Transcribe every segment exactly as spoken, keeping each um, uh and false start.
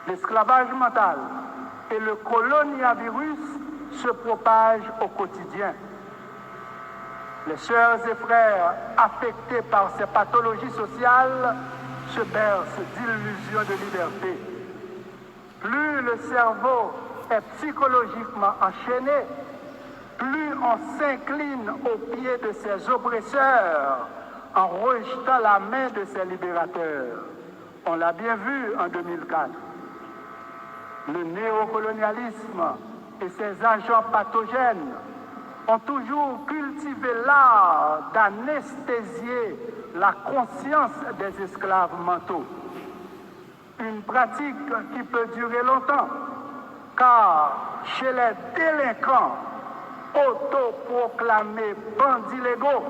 L'esclavage mental et le colonavirus se propagent au quotidien. Les sœurs et frères affectés par ces pathologies sociales se bercent d'illusions de liberté. Plus le cerveau est psychologiquement enchaîné, plus on s'incline aux pieds de ses oppresseurs en rejetant la main de ses libérateurs. On l'a bien vu en deux mille quatre. Le néocolonialisme et ses agents pathogènes ont toujours cultivé l'art d'anesthésier la conscience des esclaves mentaux. Une pratique qui peut durer longtemps, car chez les délinquants autoproclamés bandits légaux,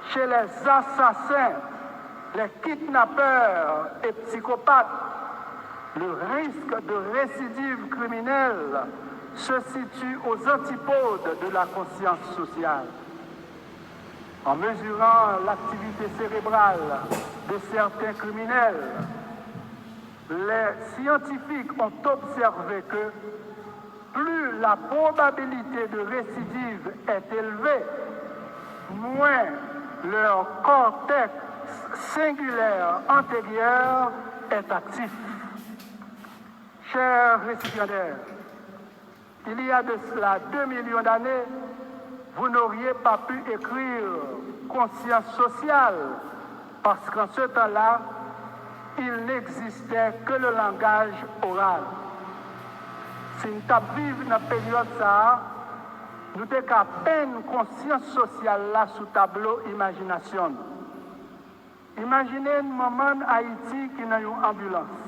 chez les assassins, les kidnappeurs et psychopathes, le risque de récidive criminelle se situe aux antipodes de la conscience sociale. En mesurant l'activité cérébrale de certains criminels, les scientifiques ont observé que plus la probabilité de récidive est élevée, moins leur cortex singulaire antérieur est actif. Chers récipiendaires, il y a de cela deux millions d'années, vous n'auriez pas pu écrire conscience sociale, parce qu'en ce temps-là, il n'existait que le langage oral. Si n t ap viv nan peryòd sa a, nou te ka penn konsyans sosyal la sou tablo imajinasyon n. Imajine n manman n Ayiti ki nan yon anbilans.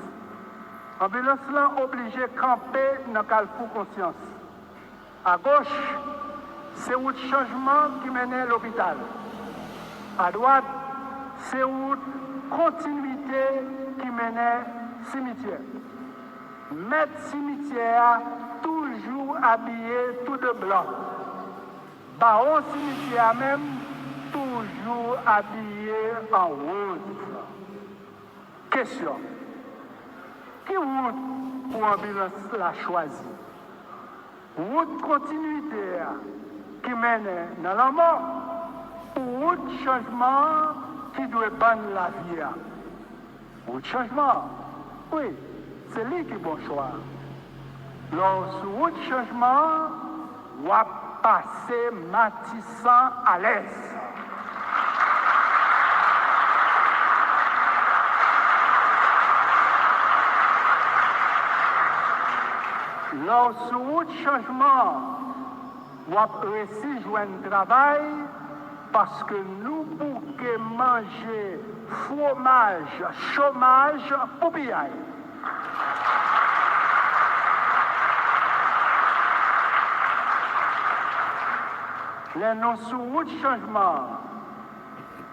Anbilans lan oblije kanpe nan Kalfou Konsyans. Agoch, se wout chanjman ki mennen lopital. Adwat, se wout kontinwite ki mennen simityè. Mèt simityè a toujou abiye tou de blan. Bawon simityè a menm toujou abiye an woz. Kesyon: ki wout pou anbilans la chwazi? Wout kontinwite a ki mennen nan lanmò, ou wout chanjman an ki dwe ban n lavi a? Wout chanjman an, wi, se li ki bon chwa a. Lè w sou wout chanjman an, w ap pase Matisan alèz. Lè w sou wout chanjman an, w ap resi jwenn travay, paske nou bouke manje fwomaj chomaj pou piyay. Lè nou sou wout chanjman an,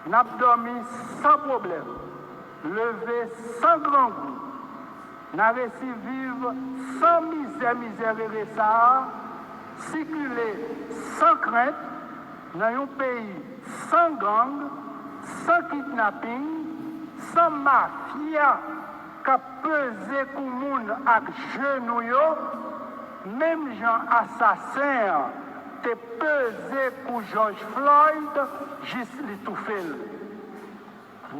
n ap dòmi san pwoblèm, leve san grangou, n a resi viv san mizè mizèrere sa a, sikile san krent nan yon peyi san gang, san kidnaping, san mafya k ap peze kou moun ak jenou yo, menm jan asasen an te peze kou George Floyd jis li toufe l.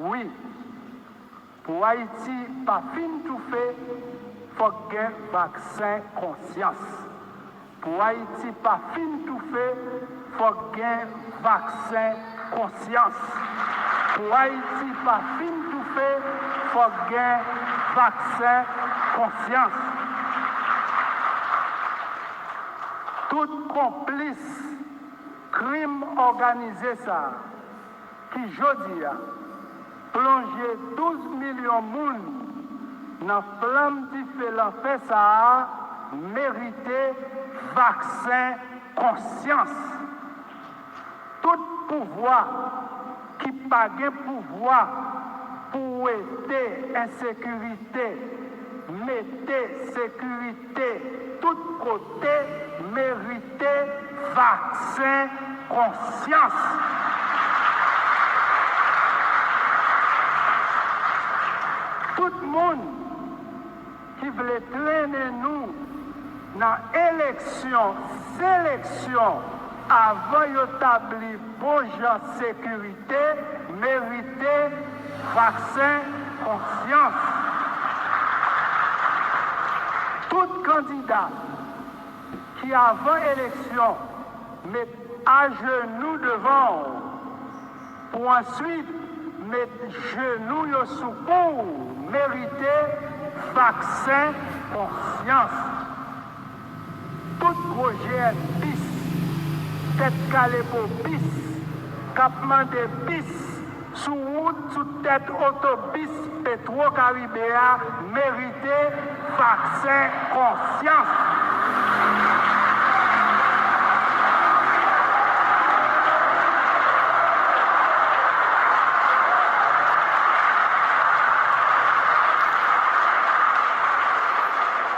Wi, pou Ayiti pa fin toufe, fòk gen vaksen konsyans. Pou Ayiti pa fin toufe, fòk gen vaksen konsyans. Pou Ayiti pa fin toufe, fòk gen vaksen konsyans. Tout konplis krim òganize sa a, ki jodi a plonje douz milyon moun nan flanm dife lanfè sa a, merite vaksen konsyans. Tout pouvwa ki pa gen pouvwa pou wete ensekirite, mete sekirite tout kote, merite vaksen konsyans. Tout moun ki vle trennen nou nan eleksyon, seleksyon, avan yo tabli bon jan sekirite, merite vaksen konsyans. Tout kandida ki avan eleksyon met ajenou devan w, pou answit met jenou yo sou kou w, merite vaksen konsyans. Tout gwo G N bis, tèt kale bobis, k ap mande bis sou wout, sou tèt otobis Petwo Karibe a, merite vaksen konsyans.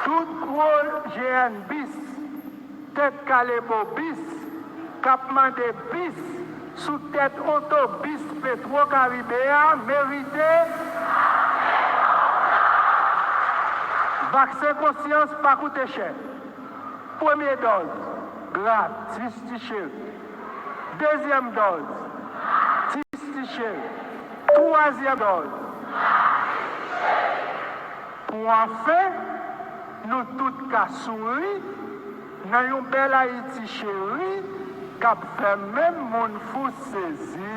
Tout gwo G N bis, tèt kale bobis, k ap mande bis sou tèt otobis Petwo Karibe a, merite vaksen konsyans. Pa koute chè. Premye dòz, gratis, ti cheri. Dezyèm dòz, gratis, ti cheri. Twazyèm dòz. Pou anfen, nou tout ka souri nan yon bèl Ayiti cheri k ap fè menm moun fou sezi.